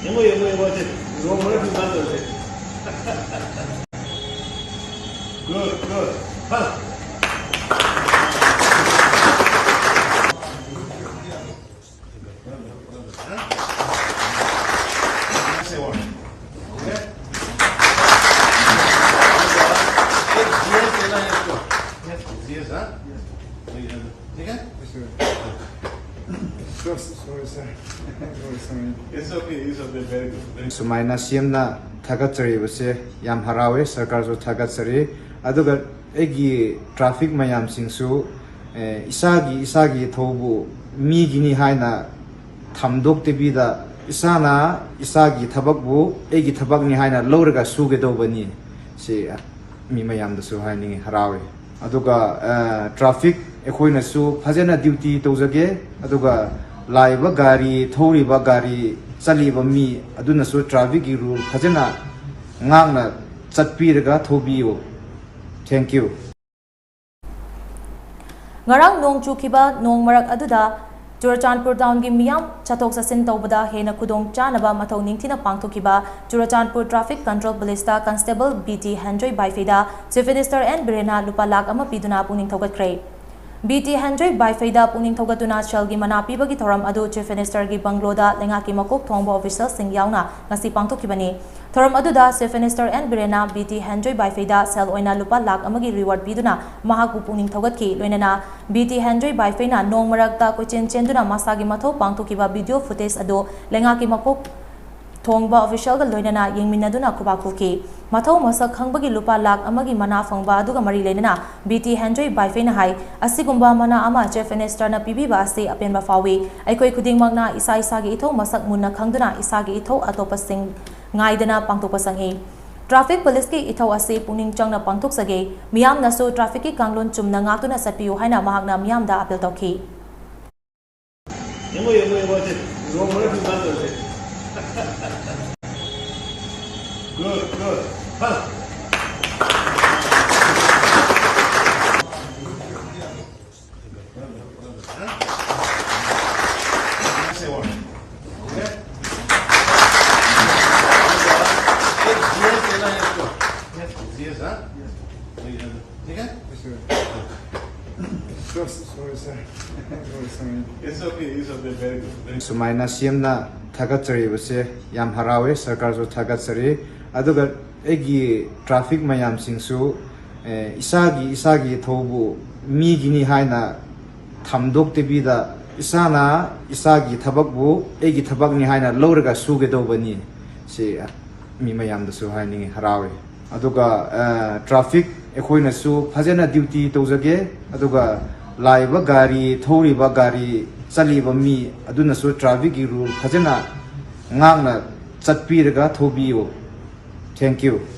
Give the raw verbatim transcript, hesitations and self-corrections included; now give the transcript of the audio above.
ꯌꯦꯡꯉꯣ, ꯌꯦꯡꯉꯣ, ꯌꯦꯡꯉꯣ, ꯁꯦ꯫ ꯅꯣꯡ ꯃꯔꯛ ꯐꯤꯕꯝ ꯇꯧꯔꯁꯦ꯫ Good, good. ꯍꯥ꯫ Say one. Okay? Yes, yes, yes, yes. Yes, yes, huh? ठीक है? Yes, sir. Sorry, sir. Sorry, sir. It's okay, it's okay. Very good. Very good. ꯁꯨꯃꯥꯏꯅ ꯁꯤ ꯑꯦꯝꯅ ꯊꯥꯒꯠꯆꯔꯤꯕꯁꯦ ꯌꯥꯝ ꯍꯔꯥꯎꯋꯦ, ꯁꯔꯀꯥꯔꯁꯨ ꯊꯥꯒꯠꯆꯔꯤ꯫ ꯑꯗꯨꯒ ꯑꯩꯒꯤ ꯇ꯭ꯔꯥꯐꯤꯛ ꯃꯌꯥꯝꯁꯤꯡꯁꯨ, ꯑꯦ, ꯏꯁꯥꯒꯤ, ꯏꯁꯥꯒꯤ ꯏꯊꯧꯕꯨ ꯃꯤꯒꯤꯅꯤ ꯍꯥꯏꯅ ꯊꯝꯗꯣꯛꯇꯕꯤꯗ, ꯏꯁꯥꯅ ꯏꯁꯥꯒꯤ ꯊꯕꯛꯄꯨ ꯑꯩꯒꯤ ꯊꯕꯛꯅꯤ ꯍꯥꯏꯅ ꯂꯧꯔꯒ ꯁꯨꯒꯗꯧꯕꯅꯤ꯫ ꯁꯤ ꯃꯤ ꯃꯌꯥꯝꯗꯁꯨ ꯍꯥꯏꯅꯤꯡꯉꯤ, ꯍꯔꯥꯎꯋꯤ꯫ ꯑꯗꯨꯒ, ꯑ, ꯇ꯭ꯔꯥꯐꯤꯛ ꯑꯩꯈꯣꯏꯅꯁꯨ ꯐꯖꯅ ꯗ꯭ꯌꯨꯇꯤ ꯇꯧꯖꯒꯦ꯫ ꯑꯗꯨꯒ ꯂꯥꯛꯏꯕ ꯒꯥꯔꯤ, ꯊꯧꯔꯤꯕ ꯒꯥꯔꯤ, ꯆꯠꯂꯤꯕ ꯃꯤ ꯑꯗꯨꯅꯁꯨ ꯇ꯭ꯔꯥꯐꯤꯛꯀꯤ ꯔꯨꯜ ꯐꯖꯅ ꯉꯥꯛꯅ ꯆꯠꯄꯤꯔꯒ ꯊꯧꯕꯤꯌꯨ꯫ Thank you. ꯉꯔꯥꯡ ꯅꯣꯡ ꯆꯨꯈꯤꯕ ꯅꯣꯡ ꯃꯔꯛ ꯑꯗꯨꯗ ꯆꯨꯔꯆꯥꯟꯄꯨꯔ ꯇꯥꯎꯟꯒꯤ ꯃꯤꯌꯥꯝ ꯆꯠꯊꯣꯛ ꯆꯠꯁꯤꯟ ꯇꯧꯕꯗ ꯍꯦꯟꯅ ꯈꯨꯗꯣꯡ ꯆꯥꯅꯕ ꯃꯊꯧ ꯅꯤꯡꯊꯤꯅ ꯄꯥꯡꯊꯣꯛꯈꯤꯕ ꯆꯨꯔꯆꯥꯟꯄꯨꯔ ꯇ꯭ꯔꯥꯐꯤꯛ ꯀꯟꯇ꯭ꯔꯣꯜ ꯄꯨꯂꯤꯁꯇ ꯀꯟꯁꯇꯦꯕꯜ ꯕꯤ ꯇꯤ ꯍꯦꯟꯖꯣꯏ ꯕꯥꯏꯐꯩꯗ ꯆꯤꯐ ꯃꯤꯅꯤꯁꯇꯔ ꯑꯦꯟ ꯕꯤꯔꯦꯟꯅ ꯂꯨꯄꯥ ꯂꯥꯈ ꯑꯃ ꯄꯤꯗꯨꯅ ꯄꯨꯛꯅꯤꯡ ꯊꯧꯒꯠꯈ꯭ꯔꯦ꯫ ꯕꯤ ꯇꯤ ꯍꯦꯟꯖꯣꯏ ꯕꯥꯏꯐꯩꯗ ꯄꯨꯛꯅꯤꯡ ꯊꯧꯒꯠꯇꯨꯅ ꯁꯦꯜꯒꯤ ꯃꯅꯥ ꯄꯤꯕꯒꯤ ꯊꯧꯔꯝ ꯑꯗꯨ ꯆꯤꯐ ꯃꯤꯅꯤꯁꯇꯔꯒꯤ ꯕꯪꯒ꯭ꯂꯣꯗ ꯂꯩꯉꯥꯛꯀꯤ ꯃꯀꯣꯛ ꯊꯣꯡꯕ ꯑꯣꯐꯤꯁꯤꯌꯦꯜꯁꯤꯡ ꯌꯥꯎꯅ ꯉꯁꯤ ꯄꯥꯡꯊꯣꯛꯈꯤꯕꯅꯤ꯫ ꯊꯧꯔꯝ ꯑꯗꯨꯗ ꯆꯤꯐ ꯃꯤꯅꯤꯁꯇꯔ ꯑꯦꯟ ꯕꯤꯔꯦꯟꯅ ꯕꯤ ꯇꯤ ꯍꯦꯟꯖꯣꯏ ꯕꯥꯏꯐꯩꯗ ꯁꯦꯜ ꯑꯣꯏꯅ ꯂꯨꯄꯥ ꯂꯥꯈ ꯑꯃꯒꯤ ꯔꯤꯋꯥꯔꯗ ꯄꯤꯗꯨꯅ ꯃꯍꯥꯛꯄꯨ ꯄꯨꯛꯅꯤꯡ ꯊꯧꯒꯠꯈꯤ꯫ ꯂꯣꯏꯅꯅ ꯕꯤ ꯇꯤ ꯍꯦꯟꯖꯣꯏ ꯕꯥꯏꯐꯩꯅ ꯅꯣꯡ ꯃꯔꯛꯇ ꯀꯣꯏꯆꯦꯟ ꯆꯦꯟꯗꯨꯅ ꯃꯁꯥꯒꯤ ꯃꯊꯧ ꯄꯥꯡꯊꯣꯛꯈꯤꯕ ꯚꯤꯗꯤꯑꯣ ꯐꯨꯇꯦꯖ ꯑꯗꯨ ꯂꯩꯉꯥꯛꯀꯤ ꯃꯀꯣꯛ ꯊꯣꯡꯕ ꯑꯣꯐꯤꯁꯤꯌꯦꯜꯒ ꯂꯣꯏꯅꯅ ꯌꯦꯡꯃꯤꯟꯅꯗꯨꯅ ꯈꯨꯕꯥꯛ ꯈꯨꯈꯤ꯫ ꯃꯊꯧ ꯃꯁꯛ ꯈꯪꯕꯒꯤ ꯂꯨꯄꯥ ꯂꯥꯈ ꯑꯃꯒꯤ ꯃꯅꯥ ꯐꯪꯕ ꯑꯗꯨꯒ ꯃꯔꯤ ꯂꯩꯅꯅ ꯕꯤ ꯇꯤ ꯍꯦꯟꯖꯣꯏ ꯕꯥꯏꯐꯩꯅ ꯍꯥꯏ, ꯑꯁꯤꯒꯨꯝꯕ ꯃꯅꯥ ꯑꯃ ꯆꯤꯐ ꯃꯤꯅꯤꯁꯇꯔꯅ ꯄꯤꯕꯤꯕ ꯑꯁꯤ ꯑꯄꯦꯟꯕ ꯐꯥꯎꯏ꯫ ꯑꯩꯈꯣꯏ ꯈꯨꯗꯤꯡꯃꯛꯅ ꯏꯁꯥ ꯏꯁꯥꯒꯤ ꯏꯊꯧ ꯃꯁꯛ ꯃꯨꯟꯅ ꯈꯪꯗꯨꯅ ꯏꯁꯥꯒꯤ ꯏꯊꯧ ꯑꯇꯣꯞꯄꯁꯤꯡ ꯉꯥꯏꯗꯅ ꯄꯥꯡꯊꯣꯛꯄ ꯆꯪꯏ꯫ ꯇ꯭ꯔꯥꯐꯤꯛ ꯄꯨꯂꯤꯁꯀꯤ ꯏꯊꯧ ꯑꯁꯤ ꯄꯨꯛꯅꯤꯡ ꯆꯪꯅ ꯄꯥꯡꯊꯣꯛꯆꯒꯦ꯫ ꯃꯤꯌꯥꯝꯅꯁꯨ ꯇ꯭ꯔꯥꯐꯤꯛꯀꯤ ꯀꯥꯡꯂꯣꯟ ꯆꯨꯝꯅ ꯉꯥꯛꯇꯨꯅ ꯆꯠꯄꯤꯌꯨ ꯍꯥꯏꯅ ꯃꯍꯥꯛꯅ ꯃꯤꯌꯥꯝꯗ ꯑꯥꯄꯤꯜ ꯇꯧꯈꯤ꯫ ꯌꯦꯡꯉꯣ, ꯌꯦꯡꯉꯣ, ꯌꯦꯡꯉꯣ, ꯁꯦ꯫ ꯅꯣꯡ ꯃꯔꯛ ꯐꯤꯕꯝ ꯇꯧꯔꯁꯦ꯫ Good, good. ꯍꯥ꯫ Say one. Okay? It's okay, it's okay, very good. Very ꯁꯨꯃꯥꯏꯅ ꯁꯤ ꯑꯦꯝꯅ ꯊꯥꯒꯠꯆꯔꯤꯕꯁꯦ ꯌꯥꯝ ꯍꯔꯥꯎꯋꯦ, ꯁꯔꯀꯥꯔꯁꯨ ꯊꯥꯒꯠꯆꯔꯤ꯫ ꯑꯗꯨꯒ ꯑꯩꯒꯤ ꯇ꯭ꯔꯥꯐꯤꯛ ꯃꯌꯥꯝꯁꯤꯡꯁꯨ ꯑꯦ, ꯏꯁꯥꯒꯤ ꯏꯁꯥꯒꯤ ꯊꯧꯕꯨ ꯃꯤꯒꯤꯅꯤ ꯍꯥꯏꯅ ꯊꯝꯗꯣꯛꯇꯕꯤꯗ, ꯏꯁꯥꯅ ꯏꯁꯥꯒꯤ ꯊꯕꯛꯄꯨ ꯑꯩꯒꯤ ꯊꯕꯛꯅꯤ ꯍꯥꯏꯅ ꯂꯧꯔꯒ ꯁꯨꯒꯗꯧꯕꯅꯤ꯫ ꯁꯤ ꯃꯤ ꯃꯌꯥꯝꯗꯁꯨ ꯍꯥꯏꯅꯤꯡꯉꯤ, ꯍꯔꯥꯎꯋꯤ꯫ ꯑꯗꯨꯒ ꯇ꯭ꯔꯥꯐꯤꯛ ꯑꯩꯈꯣꯏꯅꯁꯨ ꯐꯖꯅ ꯗ꯭ꯌꯨꯇꯤ ꯇꯧꯖꯒꯦ꯫ ꯑꯗꯨꯒ ꯂꯥꯛꯏꯕ ꯒꯥꯔꯤ, ꯊꯧꯔꯤꯕ ꯒꯥꯔꯤ, ꯆꯠꯂꯤꯕ ꯃꯤ ꯑꯗꯨꯅꯁꯨ ꯇ꯭ꯔꯥꯐꯤꯛꯀꯤ ꯔꯨꯜ ꯐꯖꯅ ꯉꯥꯛꯅ ꯆꯠꯄꯤꯔꯒ ꯊꯧꯕꯤꯌꯨ꯫ Thank you꯫